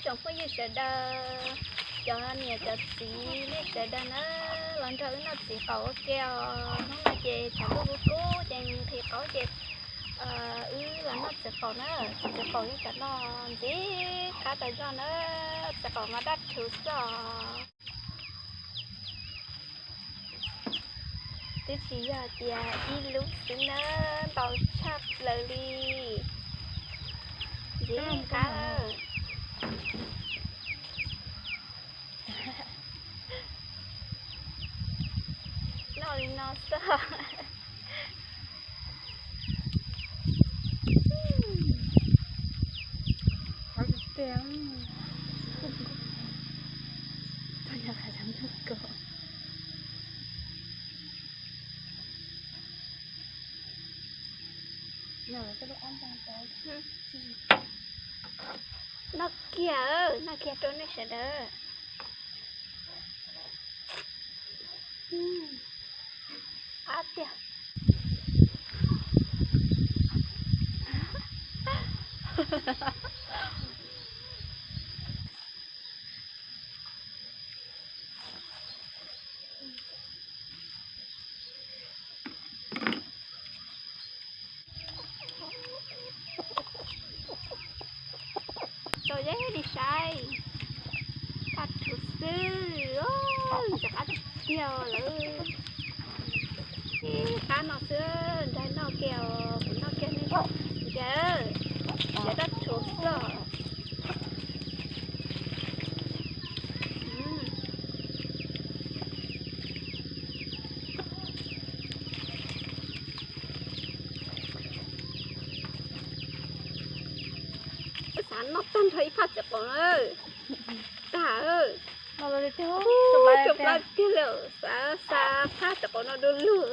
Tsoom phooj ywg sawv daws, cov niam cov txiv nej sawv daws na, los nrog wb noj txiv qaum ua ke os. Hnub no ces tshav ntuj kub kub ces nqhis qaub ces wb los noj txiv qaum na. Txiv qaum yeej tsam no ntxim qab tas zog na, txiv qaum mas daj rhuv xwb os. Twb tsis yog tias ib lub xwb na, ntau tshaj plaws li. Ntxim qab. Noj li no xwb. Noj kiag, noj kiag rau nej sawv daws. Qab tiag. Tau zeb li saib, qab rhuv xwb, ntxim qab tiag tiag lawm. Ib qab no xwb, nrog noj kiag, kuv noj kiag nej ntiag, ntiag daj rhuv xwb. Xav noj tag nrho ib phaj txiv qaum na. Tag, coob plab tiag li, xav xa phaj txiv qaum no du lug.